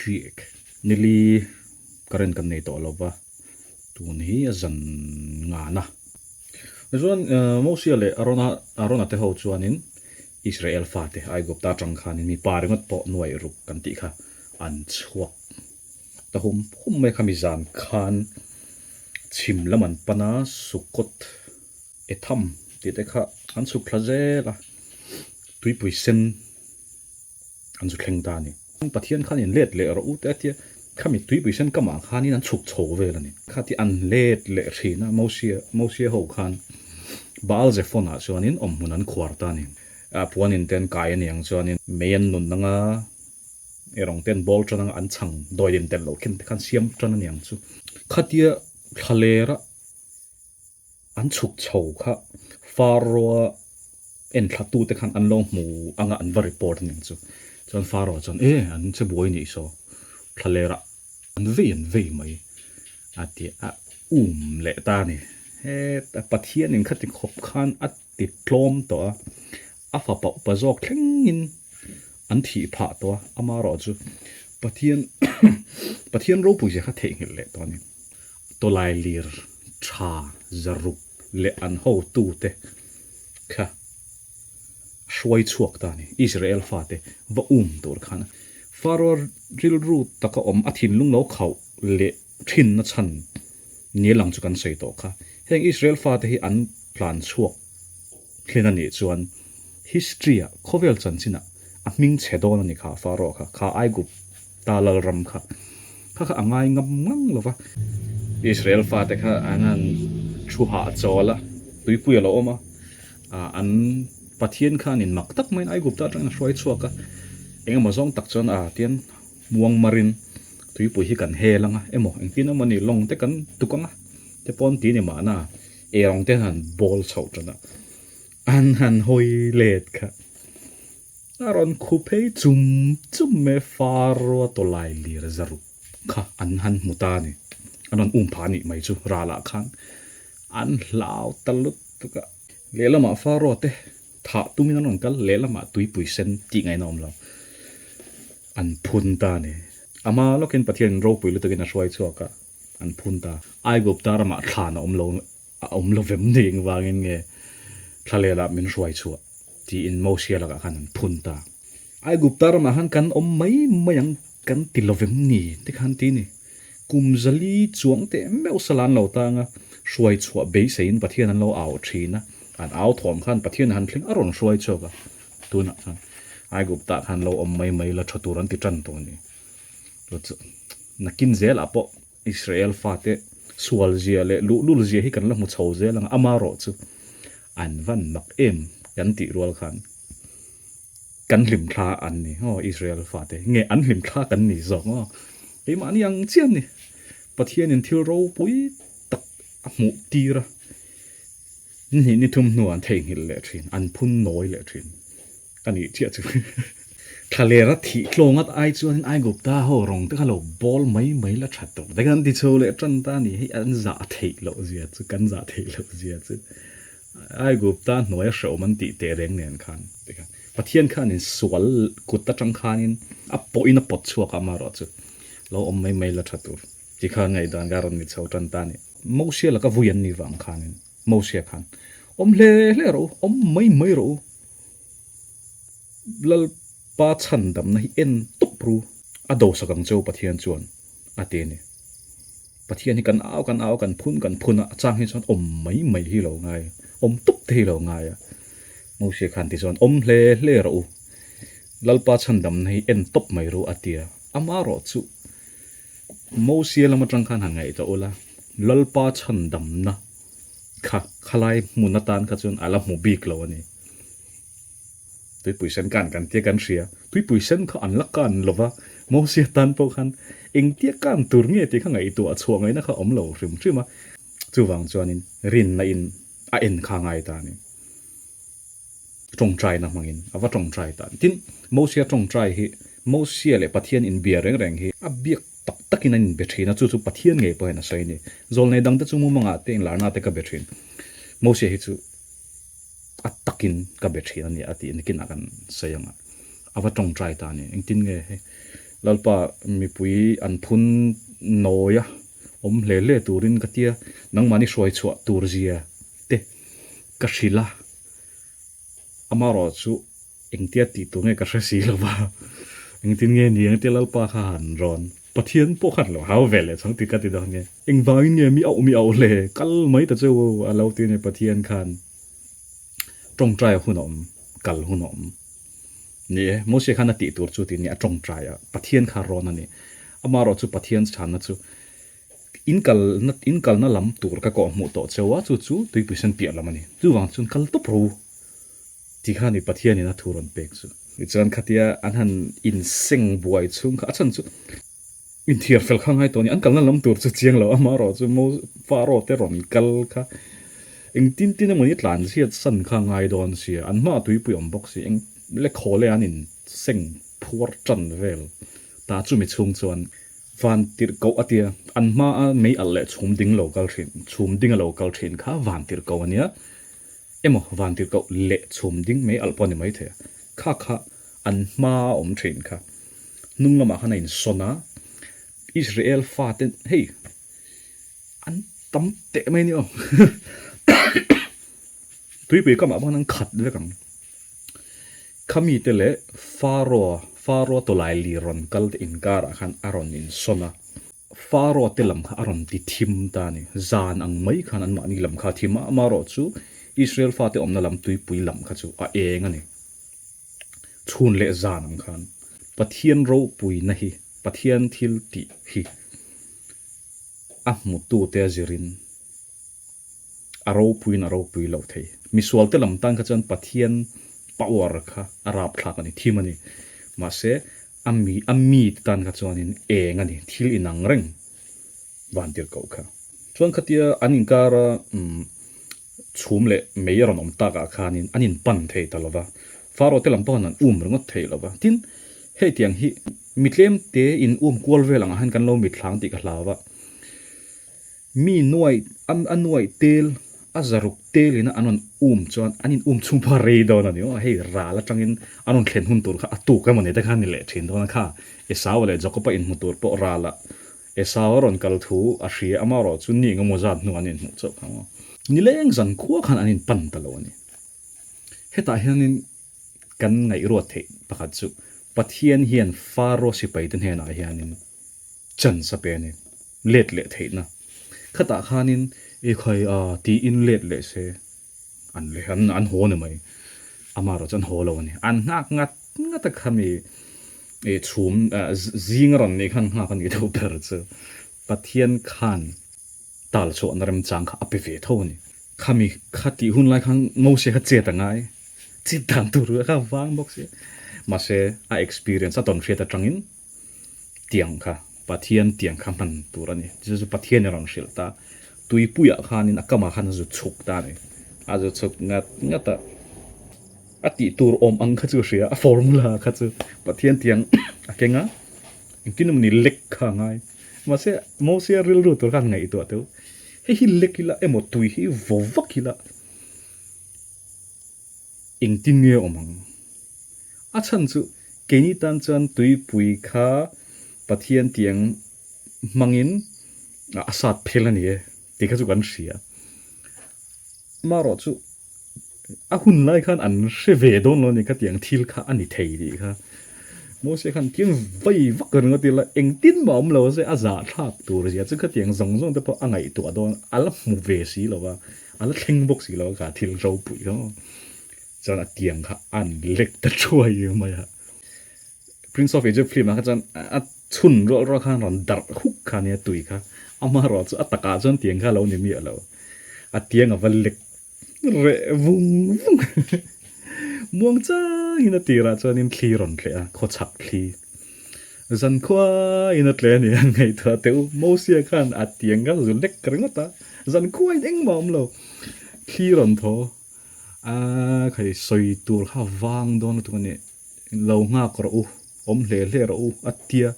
Chiek. Nili current kan nei tawh lo va, tun hi a zan ngan a. Tichuan Mosia leh Arona Arona te ho chuanin Israel fate Aigupta atang khanin mipa ringawt pawh nuaih ruk kan tih kha an chhuak ta hum hum mai kha mi zan khan chhim lam an pan a, Sukkot Etham tih te kha an chhuk thla zel a, tuipui sen an zu thleng ta a ni. Pathian khan in let leh rawh u te a tia, khami tuipui sen kamah khanin an chhuk chho vel a ni. Khati an let leh thin a, Mosia Mosia ho khan Baal Zephon ah chuanin awmhmun an khuar ta a ni. Puanin te an kai a niang chuanin mei an nun anga erawng te an bawl tan anga an chhang dawidin telh loh khin te khan siam tan a niang chu. Khatia thlalera An chhuk chho kha Pharaoh-a enthlatute khan an lo hmu anga an va report a ning chu. Chuan Pharaoh chuan, E, an che buai nih saw, thlalerah an vei an vei mai a ti a, um leh ta a ni. Heta Pathianin khati khawp khan a ti tlawm tawh a, a fapa upa zawk thlengin an thih phah tawh a, amaherawh chu Pathian Pathian ropui zia kha theihnghilh leh tawh a ni. Tawlailir tha zaruk leh an hotute kha hruai chhuak ta a ni. Israel fate va um tur khan Pharaoh rilru taka awm a thinlung lo khauh leh thinna chhan nia lang chu kan sawi tawh kha. Heng Israel fate hi an tlan chhuak hlin a nih chuan history-ah khawvel chanchinah a hming chhe dawn a ni kha Pharaoh kha, kha Aigup ta Lalram kha kha kha a ngai ngam ngang lo va. Israel fate kha an han thu hahchawl a, tuipui a lo awm a, an Pathian khan in mak tak maiin Aigupta atangin a hruai chhuak a, engemaw zawng tak chuan a tian muang marin tuipui hi kan hel ang a, emaw engtin emawni lawng te kan tuk ang a, te pawn ti ni mahna eirawng te han bawl chhoh tan a, an han hawi let kha. A rawn khu phei chum chum mai a, Pharaoh-a tawlai lir zaruk kha an han hmu ta a ni. An rawn um phah a nih mai chu ralah khan an hlau ta lutuk a. Lehlamah Pharaoh te thah tumin an rawn kal, lehlamah tuipui sen tih ngaihna awm lo an phun ta a ni. Ama lawkin Pathianin ropui lutukin a hruai chhuak a, an phun ta. Aigupta ramah thlan a awm lo A awm lo vem ni engvangin nge thlalela min hruai chhuah tiin Mosia lakah khan an phun ta. Aigupta ramah khan kan awm mai mai ang kan ti lo vem ni te khan ti ni. Kum zali chuang teh meuh sala an lo tang a, hruai chhuah beiseiin Pathian an lo au thin a, an au thawm khan Pathian han thleng a rawn hruai chhuak a, tunah chuan Aigupta khan lo awm mai mai la tha tur an ti tan tawh a ni. Chu chu nakin zelah pawh Israel fate sual zia leh luhlul zia hi kan la hmu chho zel ang a, amarawh chu an van mak em kan tih rual khan kan hlim thla an ni aw Israel fate nge an hlim thla kan ni zawk aw keimahni ang chiah an ni Pathianin thil ropui tak a hmuh tir a ni ni thum hnuah an theihnghilh leh thin an phun nawi leh thin. Ka nih chiah chu. Thlalera thih tlawng at ai chuanin Aigupta ho rawng te kha lo bawl mai mai la tha tur te khan ti chho leh tan ta a ni. Hei an zah theih loh zia chu, kan zah theih loh zia chu. Aigupta hnuaia hrehawm an tih teh reng nen khan ti khan Pathian khanin sual kut atang khanin a pawhin a pawt chhuak a amaherawh chu lo awm mai mai la tha tur ti khan ngaihdan ka rawn ni chho tan ta a ni. Mosia laka vui an nih vang khanin Mosia khan awm hle hle rawh u, awm mai mai rawh u. Lalpa chhandamna hi en tawp ru, a dosak ang cheu Pathian chuan a ti a ni. Pathian hi kan au kan au kan phun kan phun a, a chang hi chuan awm mai mai hi lo ngai, awm tawp te hi lo ngai a. Mosia khan ti chuan awm hle hle rawh u, Lalpa chhandamna hi en tawp mai ru a ti a, amarawh chu Mosia lam atang khan han ngaihtuah ula, Lalpa chhandamna kha khalai hmun atan kha chuan a la hmu bik lo a ni. Tuipui sen kan kan tia kan hria, tuipui sen kha an la kan lo va, Mosia tan pawh khan engtia kan tur nge tih kha ngaihtuah chhuah ngaihna kha a awm lo hrim hrim a, chuvang chuanin rinna in a en kha ngai ta a ni. Tawngtaina hmangin a va tawngtai ta. Tin, Mosia tawngtai hi Mosia leh Pathian inbia reng reng hi a biak tak takin an inbe thin a, chu chu Pathian ngei pawhin a sawi a ni. Zawlnei dangte chu mumangah te inlarna te ka be thin. Mosia hi chu a takin ka be thin a ni a tih nakinah kan sawi ang a, a va tawngtai ta a ni. Engtin nge hei? Lalpa mipui an phun nawi a, awm hle hle turin ka tia, nangmahni hruai chhuah tur zia te ka hrilh a, amaherawh chu engtia tih tur nge ka hre si lo va, engtin nge ni ang tia Lalpa kha han rawn Pathian pawh khan lo hau ve leh chang tih ka ti dawn nge, engvangin nge mi auh mi auh hle, kal mai ta cheu a lo ti a ni Pathian khan tawngtai hun a awm, kal hun a awm. Ni e, Mosia khan a tih tur chu tih ni a tawngtai a, Pathian kha rawn a ni. Amaherawh chu Pathian chhanna chu in kalna in kalna lam tur ka kawh hmuh tawh cheu a, chu chu tuipui sen piah lam a ni. Chuvang chuan kal tawp ro tih kha a ni Pathianin a thu rawn pek chu. Tichuan khatia an han inseng buai chhung kha a chhan chu inthiar fel kha ngai tawh a ni. An kalna lam tur chu chiang lo, amaherawh chu Mo Pharaoh te rawn kal kha engtin tin emawni tlan chhiat san kha ngai dawn sia, an hmaah tuipui awm bawk si, eng le khaw le an inseng phuar tan vel ta chumi chhung chuan van tirh koh a tia, an hmaa mei alh leh chhum ding lo kal thin, chhum ding a lo kal thin kha van tirh koh a nia, emaw van tirh koh leh chhum ding mei alh pawh a ni maithei a, kha kha an hmaa awm thin kha hnung lamah khan a insawn a, Israel fate hei an tam teh mai a ni aw tuipui kamah pawh khan an khat vek ang. Khami te leh Pharaoh Pharaoh tawlai lir rawn kal te inkarah khan a rawn insawn a, Pharaoh te lam kha a rawn ti thim ta a ni. Zan ang mai khan anmahni lam kha a thim a, amaherawhchu Israel fate awmna lam tuipui lam kha chu a eng a ni. Chhun leh zan ang khan Pathian ropuina hi, Pathian thil tih hi a hmutute a zirin a ropuiin a ropui lo thei. Misualte lam tan kha chuan Pathian power kha a rapthlak a ni, thim a ni. Mahse, a mi a mite tan kha chuanin eng a ni, thil inang reng vantirhkoh kha. Chuan khatia an inkara umm chhum leh mei a rawn awm takah khanin an inpan thei ta lo va, Pharaoh te lam pawh khan an um ringawt thei lo va. Tin, hei tiang hi mi tlemte in um kual vel angah hian kan lo mitthlang tih ka hlau va. Mi nuai a nuai tel a zaruk telin a an rawn um chuan an in um chhung pawh a rei dawn a ni aw, hei ral atangin an rawn thlen hun tur kha a tuk emaw ni te khan ni leh thin dawn a kha, Esau leh Jakob a inhmu tur pawh ralah Esau a rawn kal thu a hria amaherawh chu ni engemaw zat hnu an inhmuh chauh kha maw. Nileng zan khua khan an inpan ta lo a ni. Hetah hianin kan ngaihruat theih pakhat chu Pathian hian Pharaoh sipaite hnenah hianin chance a pe a ni, let leh theihna. Khatah khanin ekhai a tiin let leh se an leh an an haw ni mai. Amaherawh chu an haw lo a ni. An nghak ngat ngat a khami ih chhum zing a rawn nih khan nghak a nih deuh ber chu Pathian khan tal chhuahna remchang kha a pe ve tho a ni. Khami kha tih hun lai khan Mose kha chet a ngai, chet dan tur kha vang bawk si. Mahse a experience a tawn hriat atangin tiang kha Pathian tiang kha hman tur a ni. Chu chu Pathian a rawn hrilh ta. Tuipuiah khanin a kamah khan a zu chhuk ta a ni. A zu chhuk ngat ngat a, a tih tur awm ang kha chu a hria, a formula kha chu Pathian tiang a keng a, engtin emaw ni lek kha a ngai. Mahse Mosia rilru tur khan ngaihtuah teuh, hei hi lek ila emaw tui hi vaw vak ila Engtin nge awm ang? A chhan chu keini tan chuan tuipui kha Pathian tiang hmangin a sat phel a ni e tih kha chu kan hria. Amaherawh chu a hun lai khan an hre ve dawn lo a ni kha tiang thil kha a ni thei tih kha. Mose khan tiang vai vak ringawt ila engtin mah awm lo se a zahthlak tur zia chu khatiang zawng zawng te pawh a ngaihtuah dawn a la hmu ve si lo va. A la thleng bawk si lo a kha thil ropui kha maw. Chuan a tiang kha an lek ta thuai mai a. Prince of Egypt film ah kha chuan a chhun rual rual khan rawn darh huk kha nia tui kha. Amaherawh chu a takah chuan tiang kha a lo ni miah lo. A tiang a va lek reh vung vung. Muang changin a tirah chuanin thli rawn tleh a, khawchhak thli. Zankhuain a tle a ni a ngaihtuah teh u. Mosia khan a tiang kha zu lek ringawt a, zankhuain engmah a awm lo. Thli rawn thaw a, khai sawi tur kha vang dawn lutuk a ni. Lo nghak rawh u, awm hle hle rawh u a tia,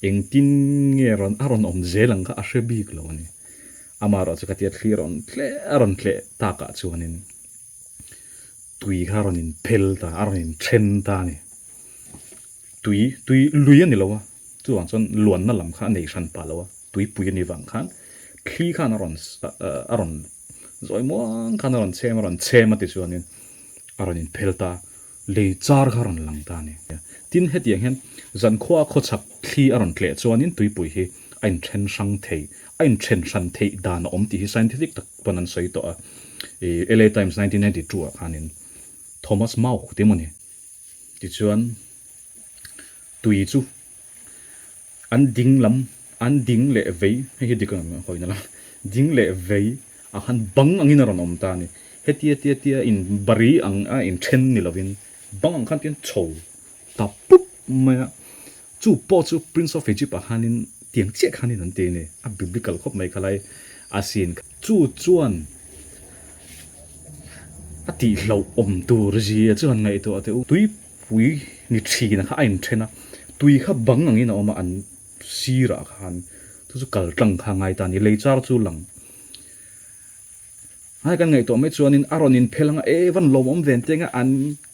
engtin nge rawn a rawn awm zel ang kha a hre bik lo a ni. Amaherawhchu kha tia thli rawn tleh a rawn tleh takah chuanin tui kha a rawn inphel ta, a rawn inthen ta a ni. Tui, tui lui a ni lo a. Chuvang chuan luanna lam kha a nei hran pah lo a, tuipui a nih vang khan thli khan a rawn a rawn zawi muang khan a rawn chhem a rawn chhem a tichuanin a rawn inphel ta, lei char kha a rawn lang ta a ni. Tin, hetiang hian zankhua khawchhak thli a rawn tleh chuanin tuipui hi a inthen hrang thei, a inthen hran theih dan a awm tih hi scientific tak pawn an sawi tawh a, ih LA Times 1992 ah khanin Thomas Mauch tih emaw ni. Tichuan tui chu an ding lam, an ding leh vei, hei hi dik ang em hawina lam, ding leh vei ah khan bang angin a rawn awm ta a ni. Hetia tia tia in bari ang a inthen ni lovin bang ang khan tian chho ta pup mai a. Chu pawh chu Prince of Egypt ah khanin tiang chiah khanin an ti a ni. A biblical khawp mai kha lai a sin. Chu chuan a tihloh awm tur zia chu han ngaihtuah teh u. Tuipui ni thina kha a inthen a, tui kha bang angin a awm a, an sirah khan chu chu kal tlang kha a ngai ta a ni. Lei char chu lang. Hai kan ngaihtuah mai chuanin a rawn inphel anga e van lawmawm ven te anga an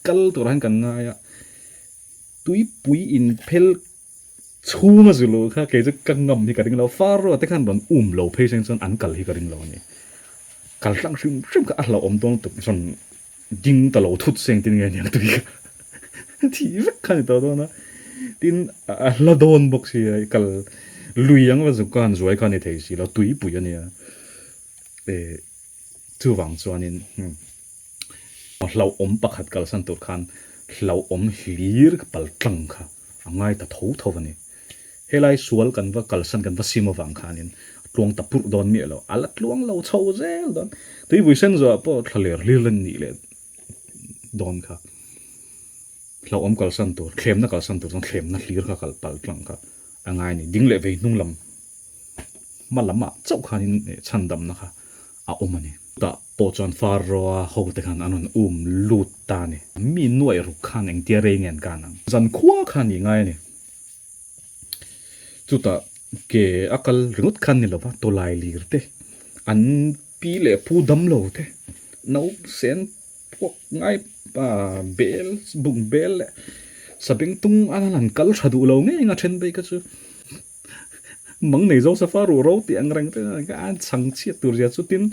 kal turah hian kan ngai a. Tuipui inphel chhunga zu luh kha kei chu ka ngam hi ka ring lo. Far te khan rawn um lo phei seng chuan an kal hi ka ring lo a ni. Kal tlang hrim hrim kha a hlauhawm dawn lutuk rawn ding ta lo thut seng tin nge aniang tui kha thih vek kha a ni tawh dawn a. Tin a hla dawn bawk si a kal lui ang va zuk khan zuai kha a ni thei si lo tuipui a nia. Eh chuvang chuanin Hlauhawm pakhat kalsan tur khan hlauhawm hlir pal tlang kha a ngai ta tho tho a ni. Helai sual kan va kalsan kan va sim avang khanin a tluang ta purh dawn miah lo, a la tluang lo chho zel dawn. Tuivui sen zawhah pawh thla ler hlir la nih leh dawn kha. Hlauhawm kalsan tur, thlemna kalsan tur chuan thlemna hlir kha kal pal tlang kha a ngai a ni. Ding leh vei hnung lam hma lamah chauh khanin chhandamna kha a awm a ni. Tah pawh chuan Pharaoh-a hote khan an rawn um lut ta a ni. Mi nuaih ruk khan engtia rei nge an kan ang? Zan khua kha a ni ngai a ni. Chutah ke a kal ringawt khan ni lova tawlai lir te, an pi leh pu dam lo te, nausen puak ngai bel, bung bel leh sabeng tung an han kal tha duh lo ngei ang a then phei kha chu. Mang nei zo safa ruh ro tih ang reng te an chhang chhiat tur zia chu tin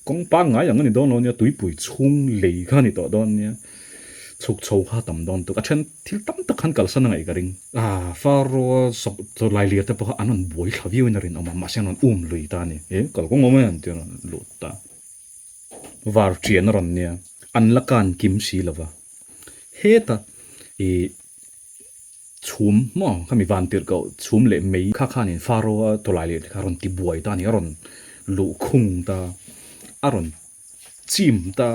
kawng pangngai ang a ni dawn lo nia tuipui chhung lei kha a ni tawh dawn nia chhuk chho kha a tam dawn tuk a then thil tam tak khan kalsan a ngaih ka ring a Faro sawk lai lir te pawh kha an rawn buai thla viau in a rinawm a mahse an rawn um lui ta a ni e kalkawng awm e an ti a rawn lut ta var ṭian a rawn nia an la kan kim si lova heta ih Chhum maw khami van tirh koh chhum leh mei kha khanin Pharaoh-a tawlai leh te kha a rawn ti buai ta a ni, a rawn luh khung ta, a rawn chim ta,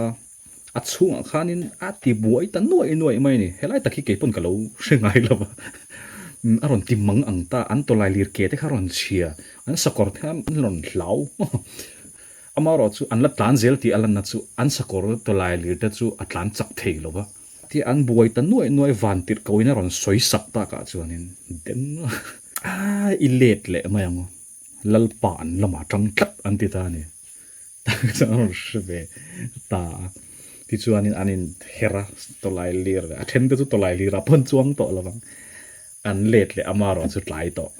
a chhungah khanin a ti buai ta nuaih nuaih mai a ni. Helai tak hi kei pawn ka lo hre ngai lo va, a rawn ti mang ang ta, an tawlai lir ke te kha a rawn chhia, an sakawr te kha an rawn hlau. Amaherawh chu an la tlan zel tih a lanna chu an sakawr tawlai lir te chu a tlan chak thei lo va. Tia an buai ta nuaih nuaih van tirh ko in a rawn sawi sak tak ah chuanin den a i let leh mai ang aw Lalpa an lamah tang tlat an ti ta a ni tak chuan a rawn hre ve ta a tichuanin an in her a tawlai lir a then te chu tawlai lir ah pawh an chuang tawh lo vang an let leh ama erawh chu tlai tawh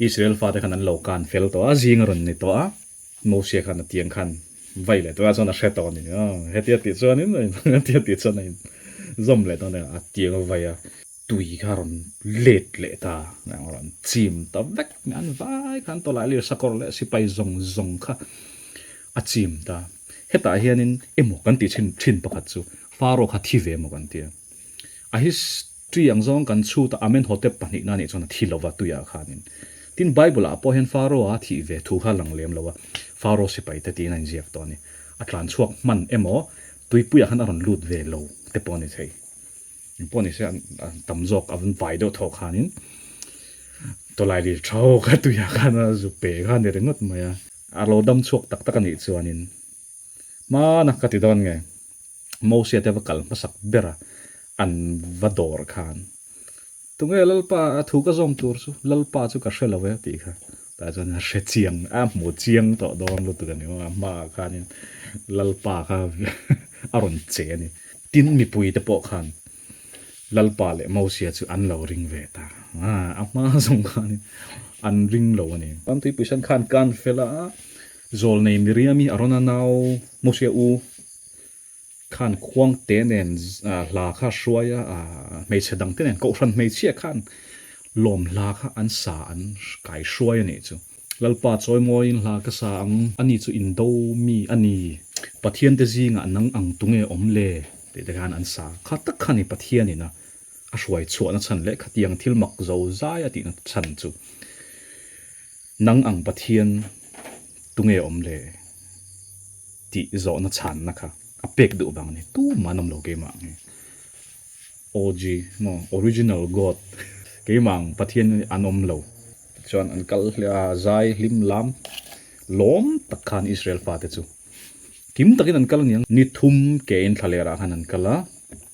Israel fate khan an lo kan fel tawh a zing a rawn ni tawh a. Mosia khan a tiang khan vai leh tawh a chuan a hre tawh a ni. Hetia tih chuanin hetia tih chuan a in zawm leh dawn a ni. A tiang a vai a, tui kha a rawn let leh ta a, a rawn chim ta vek mai. An vai khan tawlai lir sakawr leh sipai zawng zawng kha a chim ta. Hetah hianin emaw kan tih thin thin pakhat chu Pharaoh kha thi ve emaw kan ti a. A history ang zawng kan chhut a, Amenhotep pahnihna nih chuan a thi lova tuiah khanin. Tin, Bible-ah pawh hian Pharaoh-a thih ve thu kha a lang lem lo a, Pharaoh sipaite tiin a inziak tawh a ni. A tlan chhuak hman emaw, tuipuiah khan a rawn lut ve lo te pawh a ni thei. Engpawh ni se, an tam zawk a vai deuh thawh khanin tawlailir tho kha tuiah khan a zu pe kha a ni ringawt mai a. A lo dam chhuak tak tak a nih chuanin hmana ka ti dawn nge. Mosia te va kal hmasak ber a, an va dawr khan, Tunge Lalpa a thu ka zawm tur chu? Lalpa chu ka hre lo e tih kha. Tah chuan a hre chiang, a hmu chiang tawh dawn lutuk a ni maw, a hmaah khanin Lalpa kha a rawn che a ni. Tin, mipui te pawh khan. Lalpa leh Mosia chu an lo ring ve ta. A hma zawng khanin an ring lo a ni. Kan tuipui sen khan kan fel a, Zawlnei Miriami Arona nau Mosia u khan khuang te nen hla kha hruai a, hmeichhe dang te nen kohhran hmeichhia khan lawm hla kha an sa an kai hruai a nih chu. Lalpa chawimawiin hla ka sa ang, ani chu indo mi a ni. Pathian te zingah nang ang tunge awm le? tih te khan an sa. Kha tak kha ni Pathianin a a hruai chhuahna chhan leh khatiang thil mak zo zai a tihna chhan chu nang ang Pathian tunge awm le? Tih zawhna chhanna kha a pek duh vang a ni. Tumah an awm lo keimah ang hi. OG maw Original God keimah ang Pathian an awm lo. Tichuan an kal hle a, zai hlim lam lawm tak khan Israel fate chu kim takin an kal aniang. Ni thum kein thlalerah khan an kal a,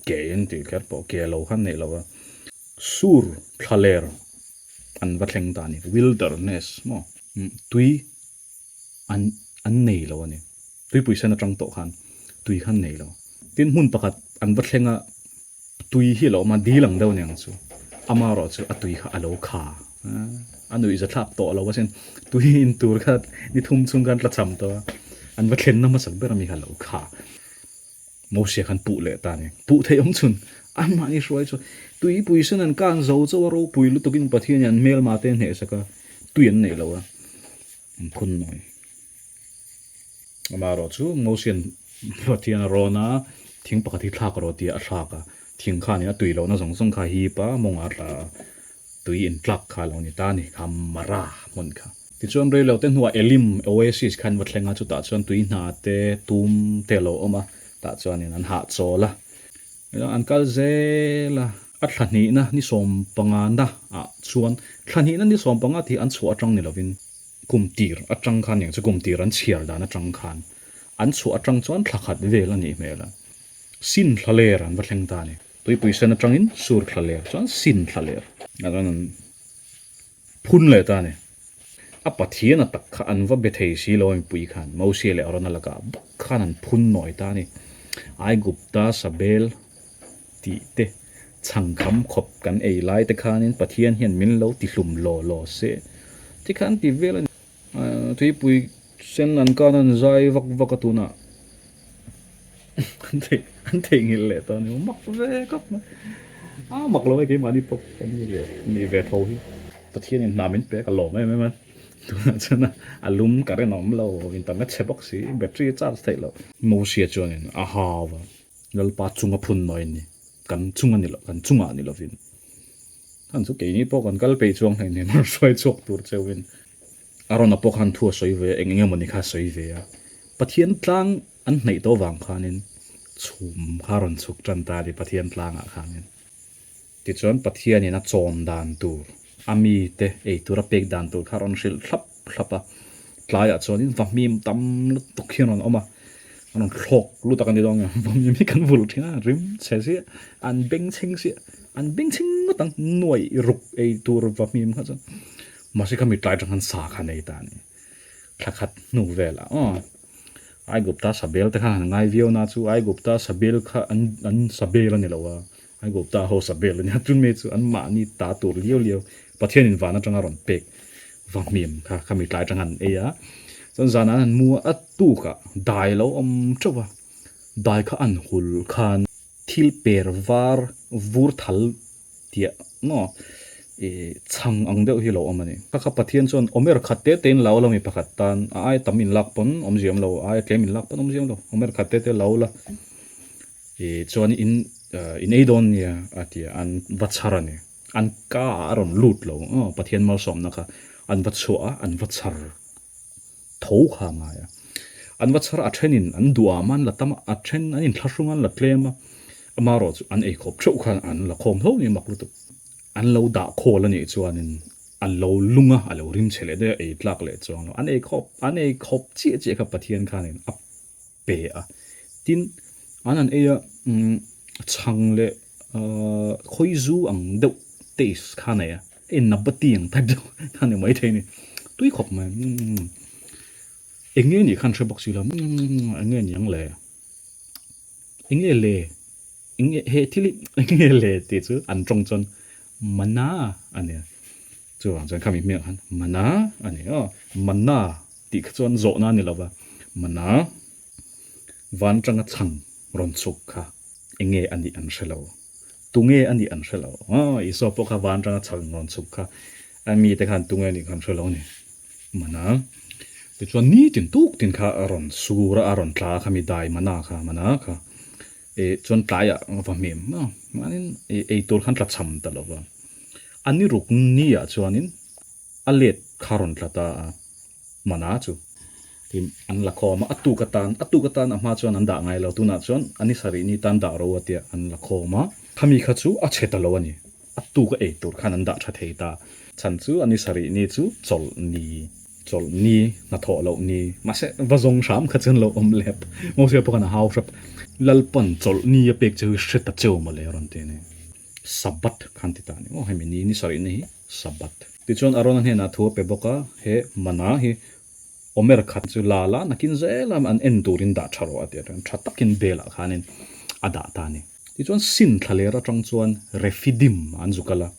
kein tih kher pawh ke lo khan neih lo a, sur thlaler an va thleng ta a ni, wilderness maw tui an an nei lo a ni. Tuipui sen atang tawh khan tui khan nei lo. Tin hmun pakhat an va thleng a, tui hi a lo awm a, dil ang deuh aniang chu. Amaherawh chu a tui kha a lo kha a nuih za thlak tawh lo asin. Tui in tur kha ni thum chhung khan tla cham tawh a, an va thlenna hmasak ber ami kha a lo kha. Mosia khan puh leh ta a ni. Puh theih awm chhun anmahni hruai chu tuipui sen an kan zo chauh a, ropui lutukin Pathianin an hmelma te hnehsak a, tui an neih lo a, an phun nawi. Amaherawh chu Mosian Pathian a rawn a, thing pakhat hi thlak rawh tia a thlak a, thing khanin a tui lohna zawng zawng kha a hip a, mawngah a tla a, tui intlak kha a lo ni ta a ni, kha Mara hmun kha. Tichuan rei lo te hnuah Elim Oasis kha an va thleng a, chutah chuan tui hna te, tum te a lo awm a, tah chuanin an hahchawl a. An kal zel a, a thla hnihna ni sawmpangana ah chuan thla hnihna ni sawmpanga tih an chhuah atang ni lovin kum tir atang khan eng chu kum tir an chhiar dan atang khan an chhuah atang chuan thla khat vel a nih hmel a, sin thla ler an va thleng ta a ni. Tuipui sen atangin sur thla ler chuan sin thla ler ah chuan an phun leh ta a ni. A Pathian a tak kha an va be thei si lo a mipui khan Mosia leh Arona lakah bawk khan an phun nawi ta a ni. Aigupta Sabel tih te chhangkham khawp kan ei lai te khanin Pathian hian min lo ti hlum law law se ti khan ti vel a ni. Tuipui sen an kan an zai vak vak a tunah an theih an theihnghilh leh ta a ni mak ve khawp mai a mak lo e keimahni pawh kan ni leh ni ve tho hi. Pathianin hna min pek a lawm em em a tunah chuan a lum current a awm lo internet chhe bawk si battery a charge theih loh. Mosia chuanin a hau a. Lalpa chunga phun nawi a ni. Kan chung a ni lo, kan chungah a ni lovin. Khan chu keini pawh kan kal peih chuang hleinem a rawn hruai chhuak tur cheuhin. Arona pawh khan thu a sawi ve a, eng eng emawni kha a sawi ve a. Pathian tlang an hnaih tawh vang khanin chhum kha a rawn chhuk tan ta a ni Pathian tlangah khanin. Tichuan Pathianin a chawm dan tur, a mite ei tura pek dan tur kha a rawn hrilh thlap thlap a. Tlaiah chuanin vahmim tam lutuk hi a rawn awm a, a rawn thlawk lut a kan ti dawn nge, vahmim hi kan vulh thin a, rim chhe ziah, an bengchheng ziah, an bengchheng ngawt ang, nuaih ruk ei tur vahmim kha chuan. Mahse khami tlai atang khan sa kha nei ta a ni, thla khat hnu velah aw. Aigupta sabel te khan han ngai viau na chu Aigupta sabel kha an an sabel a ni lo a, Aigupta ho sabel a nia chumi chu an mahni ta tur liau liau Pathianin van atanga rawn pek va hmim kha khami tlai atanga an ei a, chuan zanah an han mu a, a tukah dai a lo awm teuh a, dai kha an hul khan thil per var vur thal tiah maw ih chhang ang deuh hi lo awm a ni. Kha kha Pathian chuan awmer khat te te in lo la mi pakhat tan a aia tam in lak pawn awm ziam lo, a aia tlem in lak pawn awm ziam lo, awmer khat te te lo la ih chuan in in ei dawn nia a ti a, an va chhar a ni. An ka ah a rawn lut lo aw Pathian malsawmna kha an va chhuah a, an va chhar tho kha a ngai a. An va chhar a, a thenin an duham a, an la tam a, a then an inthlahrung a, an la tlem a, amaherawh chu an eikhawp theuh khan an la khawm tho ni mak lutuk. An lo dah khawl a nih chuanin a lo lung a, a lo rim chhe leh daih a, ei tlak leh chuang lo. An eikhawp, an eikhawp chiah chiah kha Pathian khanin a pe a. Tin, an han ei a, chhang leh khawizu ang deuh taste kha a nei a, hei nabati ang type deuh kha a ni maithei a ni. Tui khawp mai, eng nge nih khan hre bawk si lo, eng nge ni ang le, eng nge le? Eng nge he thil hi eng nge le tih chu an tawng chuan mana a nia. Chuvang chuan khami hming ah khan mana a ni aw. Mana tih kha chuan zawhna a ni lo va, mana van tanga chhang rawn chhuk kha eng nge a nih an hre lo. Tunge a nih an hre lo. Aw Isua pawh kha van tanga chhang rawn chhuk kha a mite khan tunge a nih kha an hre lo a ni. Mana tichuan nitin tuk tin kha a rawn sur a, a rawn tla a khami dai mana kha mana kha. Eh chuan tlaiah va hmim a, mahni ei tur khan tla cham ta lo va. A ni ruk ni ah chuanin a let kha rawn tla ta a, mana chu. Tin, an la khawm a, a tuk atan, a tuk atan a hma chuan an dah ngai lo, tunah chuan a ni sarih ni tan dah ro a tia an la khawm a. Khami kha chu a chhe ta lo a ni, a tuk a ei tur khan an dah tha thei ta. Chhan chu a ni sarih ni chu chawlh ni. Chawlh ni, hnathawh loh ni, mahse va zawng hram kha chuan lo awm lep. Mosia pawh khan a hau hrep. Lalpan chawlh ni a pek che hi hre ta cheu mawle a rawn ti a ni. Sabbath khan ti ta a ni maw? Hemi ni ni sarih na hi Sabbath. Tichuan Arona hnenah thu a pe bawk a, he mana hi Omer khat chu la la nakin zel a an en turin dah tha rawh a ti a, tha takin belah khanin a dah ta a ni. Tichuan Sin thlaler atang chuan Refidim an zu kal a,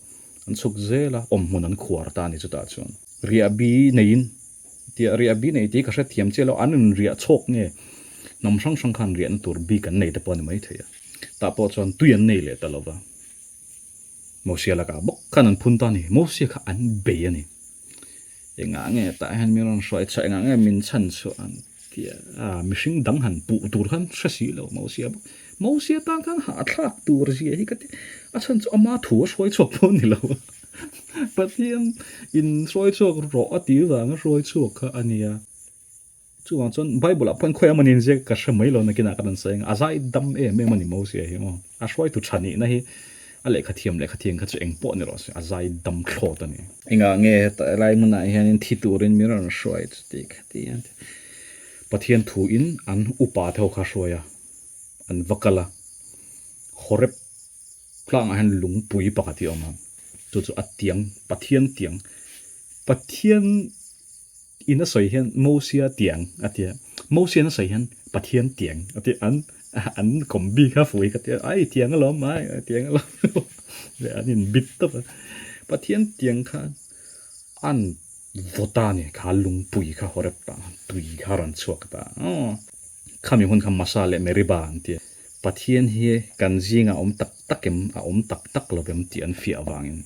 an chhuk zel a, awmhmun an khuar ta a ni chutah chuan. Riah bi neiin tia riah bi nei tih ka hrethiam chiah lo, an in riah chhawk nge hnam hrang hrang khan riahna tur bik an nei te pawh a ni maithei a, tah pawh chuan tui an nei leh ta lo va, Mosia lakah bawk khan an phun ta a ni, Mosia kha an bei a ni. Engah nge tah hian min rawn hruai chhuah, engah nge min chhan chhuah an ti a, mihring dang han puh tur khan hre si lo Mosia bawk. Mosia tan khan hahthlak tur zia hi ka ti, a chhan chu ama thu a hruai chhuak pawh a ni lo a, Pathian in hruai chhuak rawh a tih vanga hruai chhuak kha a nia. Chuvang chuan Bible ah pawhin khawi amah nen ziak ka hre mai lo nakinah ka rawn sawi ang, a zai dam em em a ni Mosia hi maw, a hruaitu tha nihna hi a lehkha thiam lehkha thiang kha chu eng pawh ni rawh se, a zai dam thlawt a ni. Engah nge heta helai hmunah hianin thi turin min rawn hruai chuti kha ti an ti. Pathian thuin an upa te ho kha hruai a, an va kal a, Horeb tlangah hian lungpui pakhat hi a awm a, chu chu a tiang, Pathian tiang, Pathian In a sawi hian Mosia tiang a tia, Mosia in a sawi hian Pathian tiang a tia, an an kawm bik a fui ka tia, ai tiang alawm ai tiang alawm leh an in bit tawp a, Pathian tiang khan an vaw ta a ni, kha lungpui kha Horeb ah khan tui kha a rawn chhuak ta aw, khami hun kha Masa leh Meriba an tia, Pathian hi kan zingah a awm tak tak em, a awm tak tak lo em tih an fiah avangin.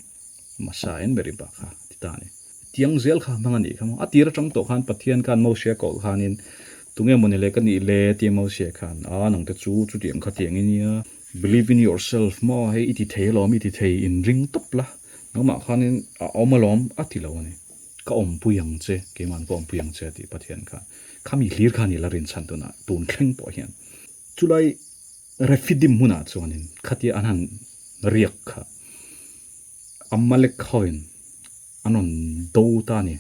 Masa in Meriba kha a ti ta a ni. Tiang zel kha hmang a nih kha maw? A tir atang tawh khan Pathian khan Moshe koh khanin tunge mawni le ka nih le tia Moshe khan a nangte chu chutiang kha tiang i nia, believe in yourself maw hei i ti thei alawm i ti thei inring tawp la nangmah khanin a awm alawm a ti lo a ni. Ka awmpui ang che, keima'n ka awmpui ang che a tih Pathian khan khami hlir kha a ni la rinchhan tunah tun thleng pawh hian chulai Refidim hmunah chuanin khatia an han riak kha Amalek hoin an rawn do ta a ni.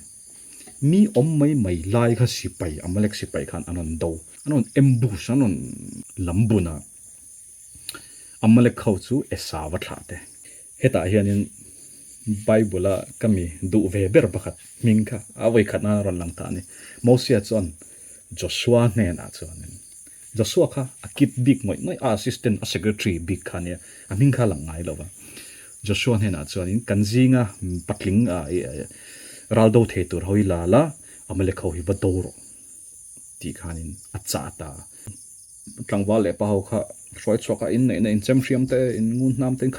Mi awm mai mai lai kha sipai, Amalek sipai khan an rawn do, an rawn ambush, an rawn lam bun a. Amalek ho chu Esau a thlah te. Hetah hianin Bible-a ka mi duh ve ber pakhat hming kha a vawikhat nan a rawn lang ta a ni. Mosia chuan Joshua hnenah chuanin Joshua kha a kit bik ngawih ngawih a, assistant, a secretary bik kha a nia, a hming kha a lang ngai lo va. Joshua hnenah chuanin kan zinga patling ral do thei tur ho hi la la, Amalek ho hi va do rawh tih khanin a chah ta a. Tlangval leh pa ho kha hruai chhuak a, in neihna in chem hriam te, in ngun hnam te, in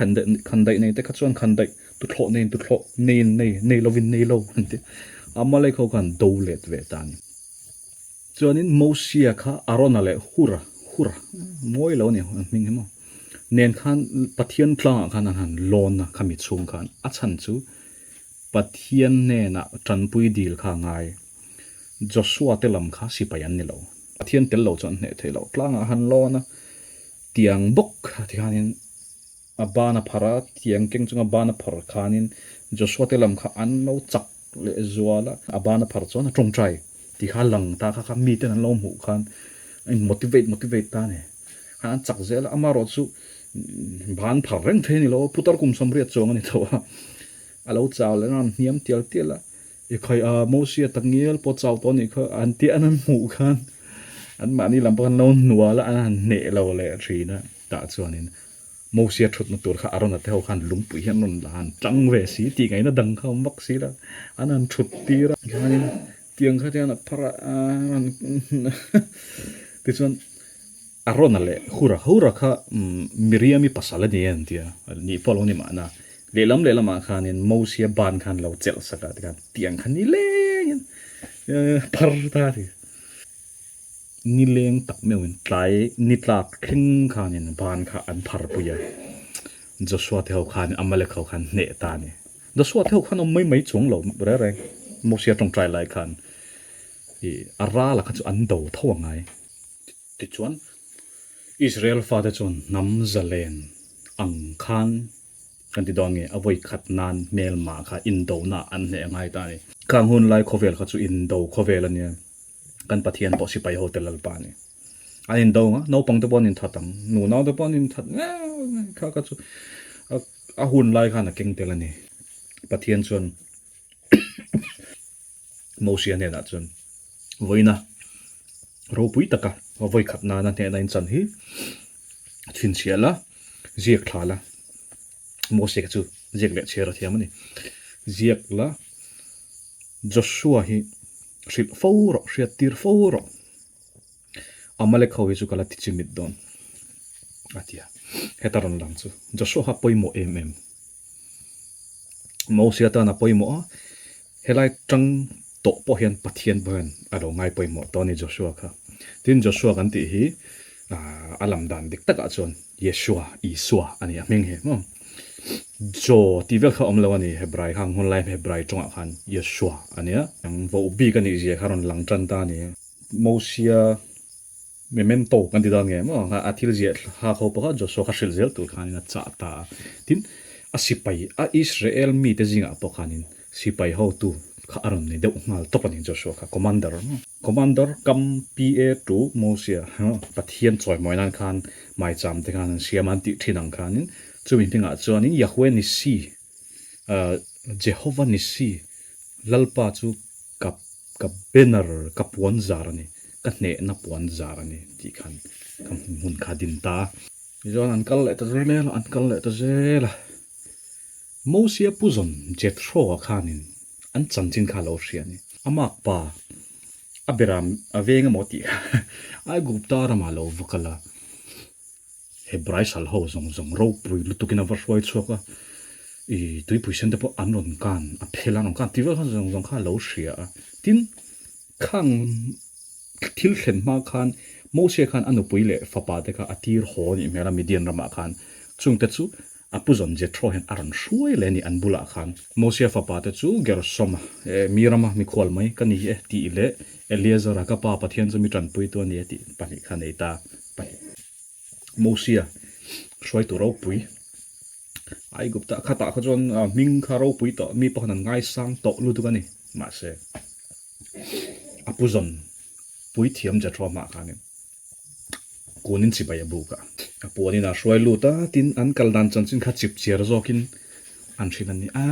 khandaih nei te kha chuan khandaih tuthlawh neiin tuthlawh, neiin nei, nei lovin nei lo an ti. Amalek ho khan do let ve ta a ni. Chuanin Mosia kha Arona leh Hura, Hura, mawi lo a ni an hming hi maw, nen khan Pathian tlangah khan an han lawn a khami chhung khan a chhan chu Pathian hnenah tanpui dil kha a ngai. Joshua te lam kha sipai an ni lo. Pathian tel lo chu an hneh thei lo. Tlangah han lawn a, tiang bawk kha tikhanin A ban a phar a, tiang keng chunga ban a phar khanin Joshua te lam kha an lo chak leh zual a, a ban a phar chuan a tawngtai tih kha a lang ta kha kha miten an lo hmuh khan a in motivate motivate ta a ni. Khan an chak zel a, amaherawh chu ban phar reng thei a ni lo, putar kum sawmriat chuang a ni tho a, a lo chau leh a rawn hniam tial tial a, i khaih a Mosia tak ngial pawh chau tawh a nih kha an tih an han hmuh khan anmahni lam pawh khan an lo hnual a, an han hneh lo leh thin a, tah chuanin. Mosia thutna tur kha Arona te ho khan lungpui hi an rawn la an tang ve si tih ngaihna dang kha a awm vak si lo, an han thut tir a, tikhanin tiang kha tian a phar a, a rawn tichuan Arona leh Hura, Hura kha Miriami pasal a ni e an ti a, nih pawh a lo ni mahna, lehlam lehlamah khanin Mosia ban khan lo chelh sak a tikhan tiang kha nilengin phar ta a ti. Nileng tak meuhin tlai ni tlak thleng khanin ban kha an phar pui a, Joshua te ho khan Amalek ho khan hneh ta a ni. Joshua te ho khan awm mai mai chuang lo reng reng, Mosia tawngtai lai khan ih a rala kha chu an do tho a ngai. Tichuan Israel fate chuan hnam zalen ang khan Kan ti dawn nge, a vawi khat nan hmelmah kha indona an hneh a ngai ta a ni. Khang hun lai khawvel kha chu indo khawvel a nia, kan Pathian pawh sipai ho te Lalpa a ni. An indo ang a, naupang te pawh an inthat ang, nunau te pawh an inthat ngei ngei kha kha chu a hun lai khan a keng tel a ni. Pathian chuan Mosia hnenah chuan vawiina ropui taka vawi khat nana hnehna inchan hi chhinchhiah la, ziak thla la, Mosia kha chu ziak leh chhiar a thiam a ni. Ziak la, Joshua hi hrilh fo rawh, hriat tir fo rawh. Amalek ho hi chu ka la ti chimit dawn a ti a, heta rawn lang chu Joshua kha pawimawh em em. Mosia tan a pawimawh a, helai tang tawh pawh hian Pathian pawh hian a lo ngai pawimawh tawh a ni Joshua kha. Tin, Joshua kan tih hi a lam dan dik takah chuan Yeshua, Isua a ni a hming hi maw. Jo tih vel kha awm lo a ni Hebrai kha ang hun lai Hebrai tawngah khan Yeshua a nia. Voh bik a nih zia kha rawn lang tan ta a ni. Mosia Memento kan ti dawn nge maw? A thil ziah thlak ho pawh kha Joshua kha hrilh zel tur khanin a chah ta a. Tin, a sipai, a Israel mite zingah pawh khanin sipai hotu kha a rawn ni deuh nghal tawp a ni Joshua kha, commander. Commander kam PA tu Mosia, Pathian chawimawi nan khan maicham te khan an siam a an tih thin ang khanin chumi hmingah chuanin Yahweh Nissi, Jehovah Nissi, Lalpa chu Ka ka banner ka puan zar a ni, ka hnehna puan zar a ni tih khan ka hmun kha a din ta a. Tichuan an kal leh ta zel a, an kal leh ta zel a. Mosia Puzawn Jethro-a khanin an chanchin kha a lo hria a ni. A makpa a beram a veng emaw tih kha Aigupta ramah a lo va kal a. Hebrai sal ho zawng zawng ropui lutukin a va hruai chhuak a, ih tuipui sen te pawh an rawn kan, a phel an rawn kan tih vel kha zawng zawng kha a lo hria a. Tin, khang thil thlen hma khan Moses khan a nupui leh fapa te kha a tir haw a nih hmel a Midian ramah khan, chungte chu a pu zawn Jethro hian a rawn hruai leh a ni an bulah khan. Mosia fapa te chu Gershoma, eh mi rama mikhual mai ka ni e tih leh Eleazara ka pa Pathian chu mi tanpuitu a ni e tih pahnih kha a nei ta pahnih. Mosia hruaitu ropui Aigupta khatah kha chuan hming kha ropui tawh mi pawh khan an ngaisang tawh lutuk a ni mahse a pu zawn puithiam Jethro hmaah khanin kunin chibai a buk a a puanin a hruai lut a tin an kal dan chanchin kha chip chiar zawkin an hrilh a ni a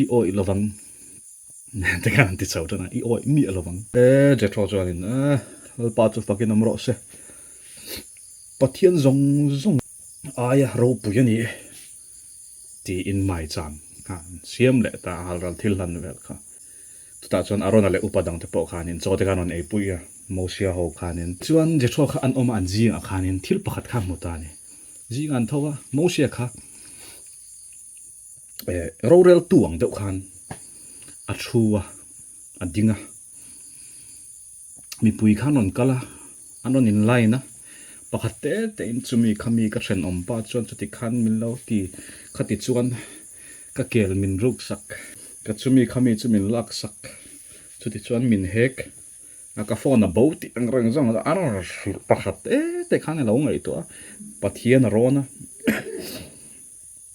i awih lovang. Te khan an ti chho tan a, i awih miah lo vang. E, Jethro chuanin, E, Lalpa chu fakin awm rawh se. Pathian zawng zawng aia ropui a ni e, tiin maicham kha an siam leh ta a, halral thil hlan vel kha. Chutah chuan Arona leh upa dangte pawh khanin chaw te khan rawn eipui a, Mosia ho khanin. Chuan Jethro kha an awm a, an zingah khanin thil pakhat kha a hmu ta a ni. Zingah an tho a, Mosia kha. Eh rorel tu ang deuh khan a thu a, a ding a, mipui khan rawn kal a, an rawn in line a, pakhat te te in chumi khami ka thenawm pa chuan chuti khan min lo ti khati chuan ka kel min ruk sak, ka chumi khami chu min lak sak, chuti chuan min hek a ka phone a bo tih ang reng zawng a rawn hrilh pakhat te te khan a lo ngaihtuah a, Pathian a rawn a.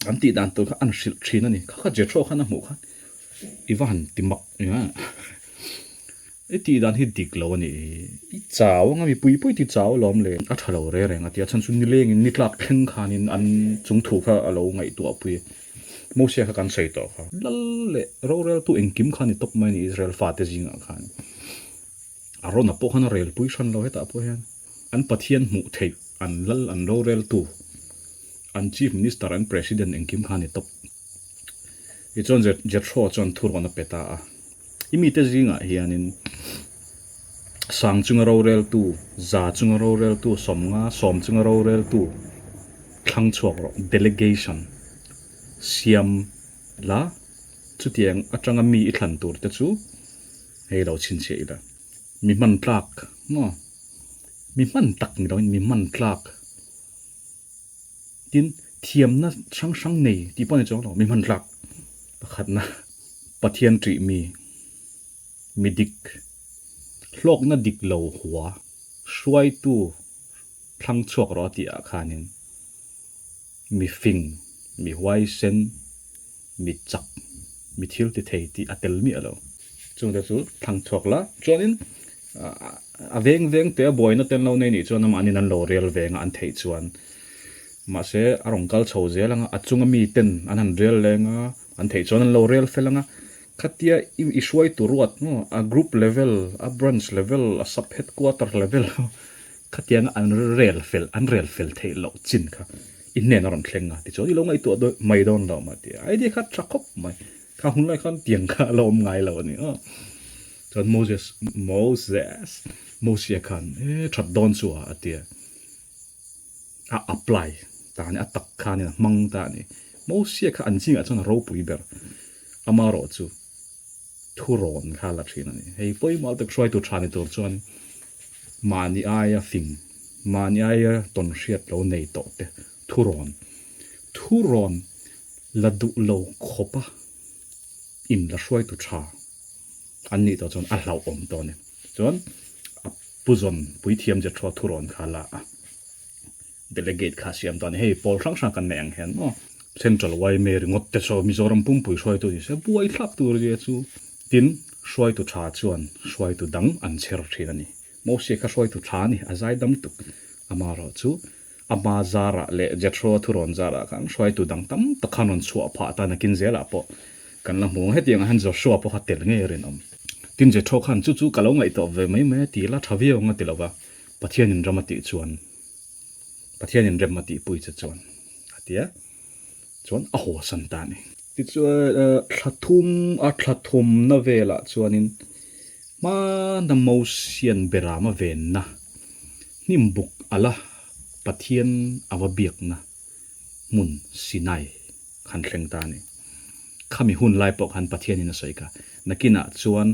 An tih dan tur kha an hrilh thin a ni. Kha kha Jethro khan a hmuh khan i va han ti mak nia. I tih dan hi dik lo a ni. I chau anga mipui pawh i ti chau alawm le. A tha lo re reng a ti a chhan chu nilengin ni tlak thleng khanin an chung thu kha a lo ngaihtuah pui. Mosia kha kan sawi tawh kha. Lal leh roreltu engkim kha a ni tawp mai a ni Israel fate zingah khan. Arona pawh khan a relpui hran lo hetah pawh hian an Pathian hmuh theih. An lal, an roreltu, an Chief Minister, an President engkim kha a ni tawp. Tichuan Jethro chuan thurawn a pe ta a. I mite zingah hianin sang chunga roreltu, za chunga roreltu, sawmnga, sawm chunga roreltu thlang chhuak rawh, delegation, siam la, chutiang atanga mi i thlan tur te chu hei lo chhinchhiah ila. Mi hman tlak maw? Mi hman tak ni loin mi hman tlak. Tin, thiamna hrang hrang nei tih pawh a ni chuang lo, mi hman tlak pakhatna Pathian ṭih mi, mi dik, hlawkna dik lo hua, hruaitu thlang chhuak rawh a tih ah khanin mi fing, mi huaisen, mi chak, mi thil ti thei tih a tel miah lo. Chungte chu thlang chhuak la, chuanin a veng veng te a buaina te an lo nei nih chuan amahnin an lo rel veng a an theih chuan mahse a rawn kal chho zel ang a, a chunga mi ten an han rel leng a, an theih chuan an lo rel fel ang a, khatia i hruai tur ruat maw a group level, a branch level, a sub headquarter level Khatianga an rel fel, an rel fel theih loh chin kha i hnen a rawn thleng a, tichuan i lo ngaihtuah daih mai dawn lo mah ti a, idea kha tha khawp mai, kha hun lai khan tiang kha a lo awm ngai lo a ni aw. Chuan Moses, Moses, Mosia khan e that dawn chu a a ti a, a apply ta a ni, a tak khanin a hmang ta a ni. Mosia kha an zingah chuan a ropui ber, amarawh chu thurawn kha la thin a ni. Hei pawimawh tak hruaitu tha ni tur chuan mahni aia fing, mahni aia tawn hriat lo nei tawh te thurawn, thurawn la duh lo khawpa in la hruaitu tha an nih tawh chuan a hlauhawm tawh a ni. Chuan a puzawn puithiam Jethro thurawn kha la a. Delegate kha siam ta a ni. Hei pawl hrang hrang kan neih ang hian maw Central yma ringawt te saw Mizoram pumpui hruaitu ni se buai thlak tur zia chu tin hruaitu tha chuan hruaitu dang an chher thin a ni. Mosia kha hruaitu tha a ni, a zai dam tuk. Amaherawh chu ama zarah leh Jethro thurawn zarah khan hruaitu dang tam tak khan rawn chhuah phah ta nakin zelah pawh kan la hmu ang. Hetiang ah hian Joshua pawh kha tel ngei a rinawm. Tin Jethro khan chu chu ka lo ngaihtuah ve mai mai a ti la tha viau ang a ti lo va, Pathianin ram a tih chuan Pathianin rem a tihpui che chuan a ti a, chuan a haw san ta a ni. Tichuan thla thum a thla thumna velah chuanin hmana Mosian Berama venna hnim buk ala Pathian a va biakna hmun Sinai khan thleng ta a ni. Khami hun lai pawh khan Pathianin a sawi kha, Nakinah chuan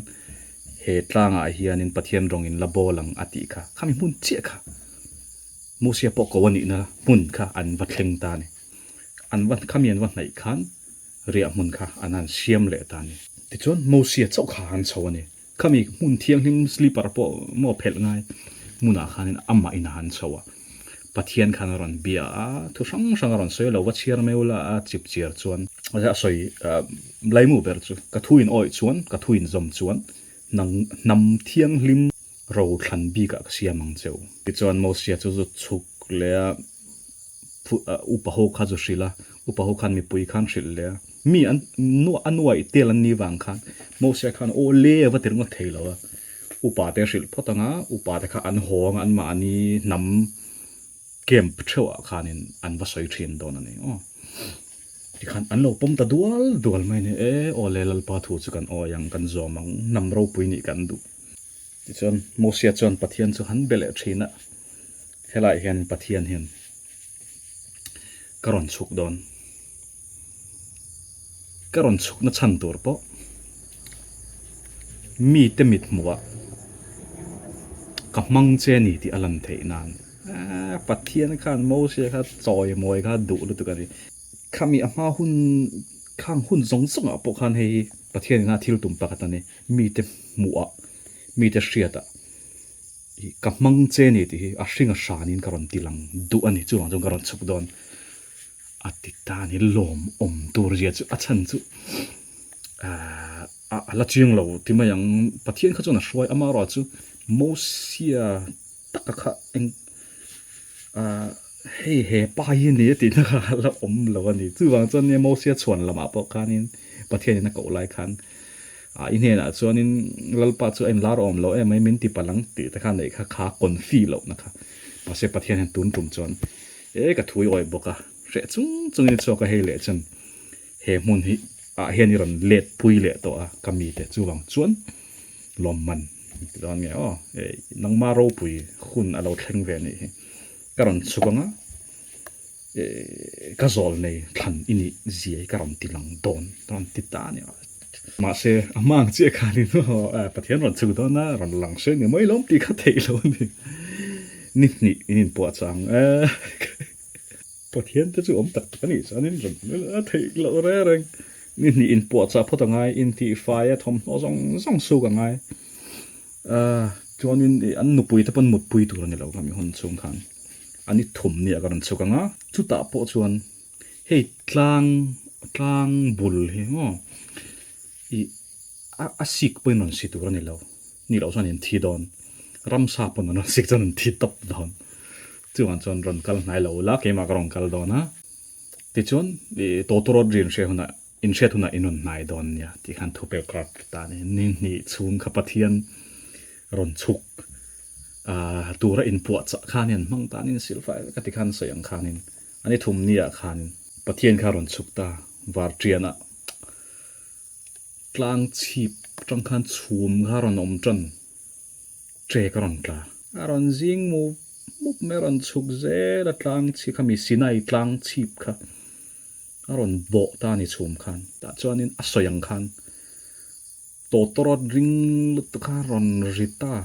he tlangah hianin Pathian rawng in la bawl ang a tih kha. Khami hmun chiah kha Mosia pawh ko a nihna hmun kha an va thleng ta a ni. An va khami an va hnaih khan riah hmun kha an han siam leh ta a ni. Tichuan Mosia chauh kha an chho a ni. Khami hmun thianghlim slipper pawh maw phelh ngai hmunah khanin amah in a han chho a, Pathian khan a rawn bia a, thu hrang hrang a rawn sawi a, lo va chhiar meu la a chip chiar chuan a sawi laimu ber chu ka thu in awih chuan ka thu in zawm chuan nang hnam thianghlim ro thlan bikah ka siam ang cheu. Tichuan Mosia chu zu chhuk leh a. Upa ho kha chu hrilh a, upa ho khan mipui khan hrilh leh a, mi an a nuaih tel an nih vang khan Mosia khan aw le a va ti ringawt thei lo a, upa te hrilh phawt ang a, upa te kha an haw ang a, anmahni hnam camp theuhah khanin an va sawi thin dawn a ni aw. Tikhan an lo pawm ta dual dual mai a ni, e aw le Lalpa thu chu kan awi ang, kan zawm ang, hnam ropui nih kan duh. Tichuan Mosia chuan Pathian chu han be leh thin a, helaiah hian Pathian hian ka rawn chhuk dawn, ka rawn chhukna chhan tur pawh mite mit hmuhah ka hmang che a ni tih a lan theih nan Pathian khan Mosia kha chawimawi kha duh lutuk a ni. Khami a hma hun khang hun zawng zawngah pawh khan hei hi Pathian ina thil tum pakhat a ni. Mite hmuhah, mite hriatah hi ka hmang che ni tih hi a hring a hranin ka rawn ti lang duh a ni. Chuvang chuan ka rawn chhuk dawn a ti ta a ni. Lawmawm tur zia chu a chhan chu ahh a la chiang lo ti mai ang. Pathian kha chuan a hruai amaherawh chu Mosia taka kha eng ahh hei he pa hi a ni a tihna kha a la awm lo a ni. Chuvang chuan nia Mosia chhuan lamah pawh khanin Pathianin a koh lai khan ah i hnenah chuanin Lalpa chu a inlar awm lo em mai min ti palh ang tih te kha neih kha kha confi lohna kha. Mahse Pathian hian tun tum chuan e ka thui awih bawk a, hreh chung chungin i chhuak a hei leh chuan he hmun hi ah hian i rawn let pui leh tawh a ka mite chuvang chuan lawmman ti dawn nge aw e nangma ropui hun a lo thleng ve anih hi ka rawn chhuk ang a e ka zawl nei thlan i nih zia hi ka rawn ti lang dawn ka rawn ti ta a ni mahse a hma ang chiah khanin aw Pathian rawn chhuk dawn a rawn lang se ni mai lawm tih kha theih lo a ni ni hnih in inpuahchah ang e. Pathian te chu awm tak tak a nih chuanin rawn a theih loh reng reng. Ni hnih inpuahchah phawt a ngai, intihfai a thawmhnaw zawng zawng suk a ngai. Ahh chuanin ih an nupui te pawn mutpui tur a ni lo kha mi hun chhung khan. A ni thum nia ka rawn chhuk ang a, chutah pawh chuan hei tlang tlang bul hi maw ih a a sik pawhin rawn si tur a ni lo. Ni loh chuan in thi dawn, ramsa pawn an rawn sik chuan an thi tawp dawn. Chuvang chuan rawn kal hnai lo ula, keimah ka rawn kal dawn a. Tichuan ih tawtawrawt ri in hriat hunah, in hriat hunah in rawn hnai dawn nia tih khan thu pek kha ta a ni. Ni hnih chhung kha Pathian rawn chhuk ah tura inpuahchah khan hian hmang tan in silfai vek a ti khan sawi ang khanin a ni thum niah khanin Pathian kha rawn chhuk ta varṭianah. Tlang chhip tang khan chhum kha a rawn awm tan, trek a rawn tla. A rawn zing mup mup mai, a rawn chhuk zel a tlang chhip kha mi Sinai tlang chhip kha a rawn bawh ta a ni chhum khan. Tah chuanin a sawi ang khan tawtawrawt ring lutuk kha a rawn ri ta.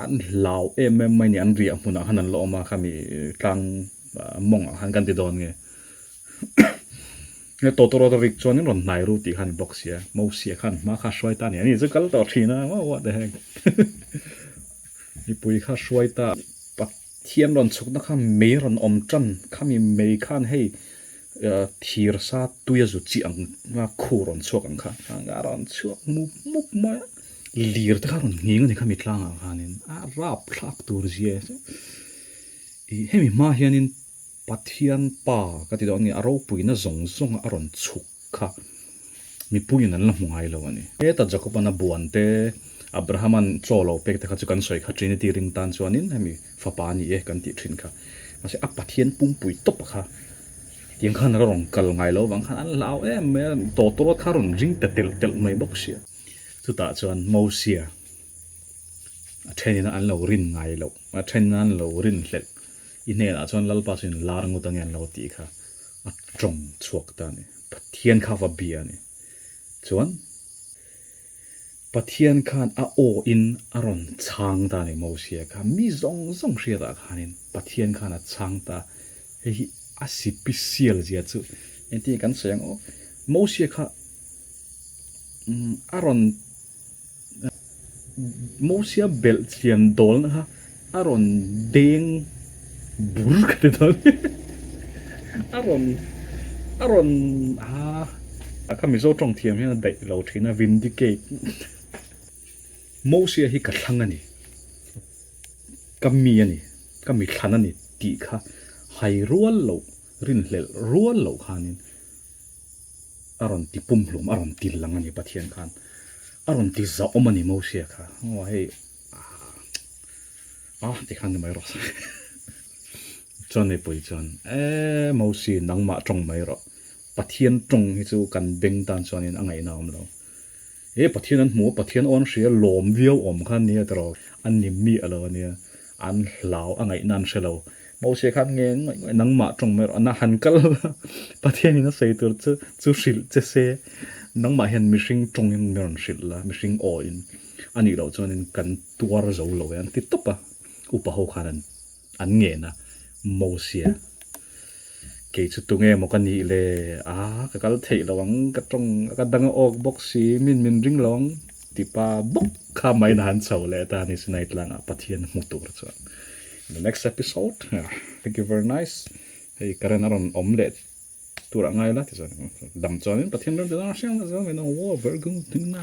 An hlau em em mai a ni, an riah hmunah khan an la awm a khami tlang mawngah khan kan ti dawn nge. Nge tawtawrawt a rik chuanin rawn hnai ru tih kha a ni bawk sia, Mosia khan hma kha a hruai ta a ni, ani chu kal tawh thin a, wow what the heck mipui kha a hruai ta, Pathian rawn chhukna kha mei rawn awm tan, khami mei khan hei thir sa tui a zu chi ang a khu rawn chhuak ang kha a rawn chhuak mup mup mai a, lir te kha rawn nghing a ni khami tlangah khanin a rap thlak tur zia ih hemi hma hianin Pathian pa ka ti dawn nge a ropuina zawng zawnga a rawn chhuk kha mipuiin an la hmu ngai lo a ni. Heta Jacob-an a buan te, Abraham-an chaw lo pek te kha chu kan sawi kha Trinity ring tan chuanin hemi fapa a ni e kan tih thin kha. Mahse a Pathian pumpui tawp kha tiang khan a rawn kal ngai lo vang khan an hlau em mai a, tawtawrawt kha a rawn ring ta telh telh mai bawk sia. Chutah chuan Mosia a thenin an lo rin ngai loh, a thenin an lo rin hlelh I hnenah chuan Lalpa chu in lar ngut ange an lo tih kha a tawng chhuak ta a ni. Pathian kha va bia a ni. Chuan Pathian khan a aw in a rawn chhang ta a ni Mosia kha. Mi zawng zawng hriatah khanin Pathian khan a chhang ta. Hei hi a sipisial zia chu engtin nge kan sawi ang aw. Mosia kha a rawn Mosia belh chian dawlna kha a rawn deng bur ka ti dawn a rawn a rawn a kha Mizo tawng thiam hian a daih lo thin a vindicate Mosia hi ka thlang a ni ka mi a ni ka mi thlan a ni tih kha hai rual loh rinhlelh rual loh khanin A rawn ti pumhlum, a rawn ti lang a ni Pathian khan. A rawn ti zahawm a ni Mosia kha. Aw hei ah ti khan ni mai rawh. Chuan mipui chuan e Mosi nangmah tawng mai rawh. Pathian tawng hi chu kan beng tan chuanin a ngaihna a awm lo. E Pathian an hmu a, Pathian awn hria lawm viau awm kha nia tiraw, an ni miah lo ania, an hlau a ngaihna an hre lo. Mose khan nge ngawih ngawih nangmah tawng mai rawh, na han kal la, Pathian in a sawi tur chu chu hrilh che se, nangmah hian mihring tawngin mi rawn hrilh la, mihring aw in a nih loh chuanin kan tuar zo lo e an ti tawp a, upa ho khan an An ngen a, Mosia, kei chu tunge maw ka nih le? A, ka kal theih lo ang, ka tawng ka dang a awk bawk si, min min ring lo ang ti pa bawk kha mai na han chho leh ta a ni Sinai tlangah Pathian hmu tur chuan. In the next episode, thank you very nice. Hei current a rawn awm leh tur a ngai la ti chuan dam chuanin Pathian ram ti chuan a hriat na chuan very good thing na.